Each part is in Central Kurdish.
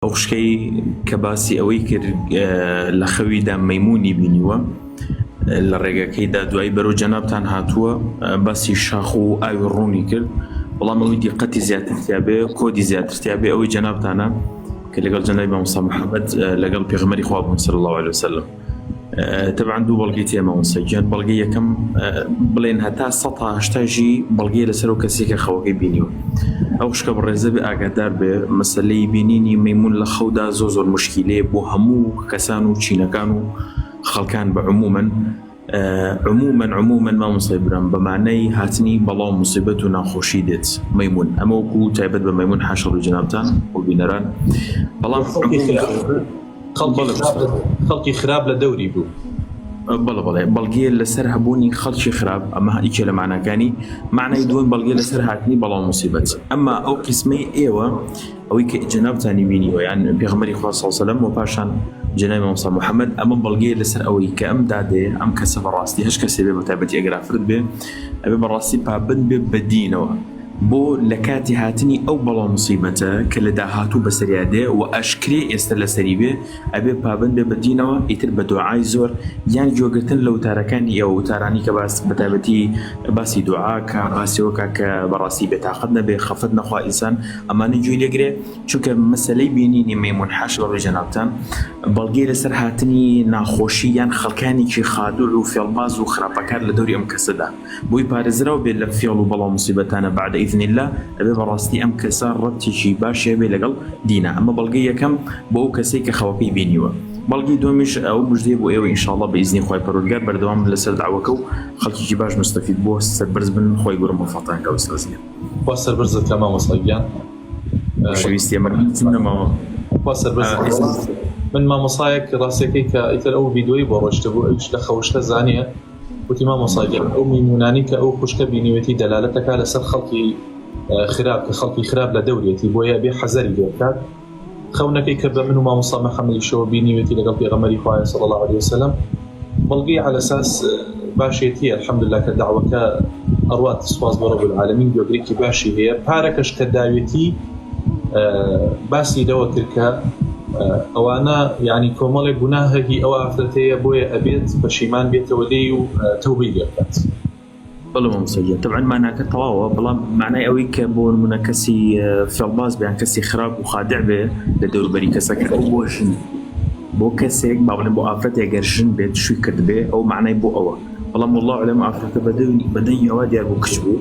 ئەو خوشکەی کە باسی ئەوەی کرد لە خەویدا مەیمونی بینیوە لە ڕێگەکەیدا دوایی بەرەو جەنابتان هاتووە باسی شاخ و ئاوی ڕوونی کرد بەڵام ئەوەی دیقەتی زیاتر تیاابێ کۆدی زیاتر تیاابێ ئەوەی جەنابتانە کە لەگەڵ جەنابی مامۆستا محەممەد لەگەڵ پێغەمبەری خوا بوون صلی الله علیه وسلم تەبعەن دوو بەڵگەی تێ مامۆستا گیان بەڵگەی یەکەم بڵێن هەتا 180 ژی بەڵگەی لەسەر و کەسێک کە خەوەکەی بینیوە ئەو خوشکە بەڕێزە بێ ئاگادار بێ مەسەلەی بینینی مەیمون لە خەودا زۆر زۆر مشکیلەیە بۆ هەموو کەسان و چینەکان و خەڵکان بە عمومەن عمومەن عمومەن مامۆستای برام بە مانای هاتنی بەڵا و موسیبەت و ناخۆشی دێت مەیمون ئەمە وەکو تایبەت بە مەیمون حاشا ڕووی جەنابتان و بینەران بەڵام خەڵکی خراپ لە دەوری بوو. بەڵێ بەڵێ بەڵگەیە لەسەر هەبوونی خەڵکی خراپ ئەمە یەکێ لە ماناکانی معنای دووەم بەڵگەیە لەسەر هاتنی بەڵا و موسیبەت ئەمما ئەو قیسمەی ئێوە ئەوەی کە جەنابتانی بینیوە یان پێغەمبەری خوا صلی الله علیه و سلم و پاشان جەنابی مامۆستا محمد ئەمە بەڵگەیە لەسەر ئەوەی کە ئەم دادەیە ئەم کەسە بەڕاستی هەش کەسێ بێ بەتایبەتی ئەگەر ئافرەت بێ ئەبێ بەڕاستی پابەند بێ بە دینەوە بۆ لە کاتی هاتنی ئەو بەڵا موسیبەتە کە لە داهاتوو بەسەریا دێ و ئەشکرێ ئێستە لەسەری بێ ئەبێ پابەند بێ بە دینەوە ئیتر بە دوعای زۆر یان گوێگرتن لە وتارەکانی ئێوە وتارانی کە باس بەتایبەتی باسی دوعا کە باسی وەکا کە بەڕاستی بێتاقەت نەبێ خەفەت نەخوا ئینسان ئەمانە گوێی لێگرێ چونکە مەسەلەی بینینی مەیمون حاش لە ڕووی جەنابتان بەڵگەی لەسەر هاتنی ناخۆشی یان خەڵکانێکی خادوع و فێڵباز و خراپەکار لە دەوری ئەم کەسەدا بۆی پارێزراو بێت لەم فێڵ و بەڵا و موسیبەتانە بعد اذن اللە ئەبێ بەڕاستی ئەم کەسە ڕەبتێکی باشی هەبێ لەگەڵ دینا ئەمە بەڵگەی یەکەم بۆ ئەو کەسەی کە خەوەکەی بینیوە بەڵگەی دووەمیش ئەو مژدەیە بۆ ئێوە ان شاء اللە بە ئیزنی خوای پەروەردگار بەردەوام بن لەسەر دەعوەکە و خەڵکێکی باش مستفید بووە سەربەرز بن خوای گەورە مۆفەقتان کا ئوستاز گیان. خوا سەربەرزت کا مامۆستا گیان. خۆشەویستی ئەمە هیچم نەماوە. خوا سەربەرزت کا. من مامۆسایەک ڕاستەکەی کە ئیتر ئەو ڤیدیۆی بۆ ڕۆشتبوو ئەویش لە خەوشتە زانیە وتی مامۆستا گیان ئەو مەیمونانەی کە ئەو خوشکە بینیوێتی دەلالەت ئەکا لەسەر خەڵکی خراپ کە خەڵکی خراپ لە دەورێتی بۆیە ئەبێ حەزەری لێ بکات خەونەکەی کە بە من و مامۆستا محەممەدیشەوە بینیوێتی لەگەڵ پێغەمبەری خوایە صلی الله علیه وسلم بەڵگەی عەلەساس باشێتیە الحمدلله کە داوەکە ئەڕوات سوپاس بۆ رب العالمین گوێگرێکی باشی هەیە پارەکەش کە داوێتی باسی لەوە کرد کە ئەوانە یعنی کۆمەڵێک گوناهە هی ئەو ئافرەتەیە بۆیە ئەبێت پەشیمان بێتەوە لێی و تەوبەی لێ بکات. بەڵێ مامۆستا گیان تەبعەن ماناکە تەواوە بەڵام مانای ئەوەی کە بۆ نمونە کەسی فێڵباز بێ یان کەسی خراپ و خادع بێ لە دەوروبەری کەسەکە ئەو بۆ ژن بۆ کەسێک با بڵێن بۆ ئافرەتێک گەر ژن بێت شووی کردبێ ئەو مانای بۆ ئەوە بەڵام والله اعلم ئافرەتە بە دەنگی ئەوە دیار بوو کچ بوو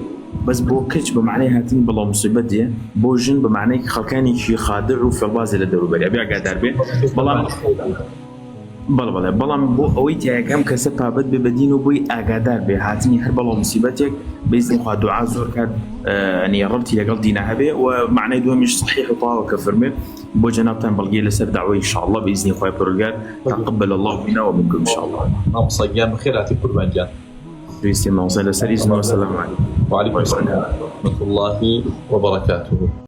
بەس بۆ کچ بە معنای هاتنی بەڵا موسیبەت دێ بۆ ژن بە معنای خەڵکانێکی خادع و فێڵبازی لە دەوروبەری ئەبێ ئاگادار بێ بەڵام بەڵێ بەڵێ بەڵام بۆ ئەوەی تایەکە ئەم کەسە پابەت بێ بە دین و بۆی ئاگادار بێ هاتنی هەر بەڵا موسیبەتێک بەیزنی خوا دوعا زۆر کات ئەنی ڕەبتی لەگەڵ دینا هەبێ و معنای دووەمیش صحیح و تەواوە کە فەرموێ بۆ جەنابتان بەڵگەی لەسەر دەعوەی ان شاء اللە بەئیزنی خوای پەروەردگار تقبل اللە منا ومنکم ان شاء اللە. مامۆستا گیان بەخێرهاتی قوربان گیان. پێویستی مامۆستا لەسەر ئیزن وەسەلام علیکم. وعلیکم السلام ورحمة اللە وبرکاته.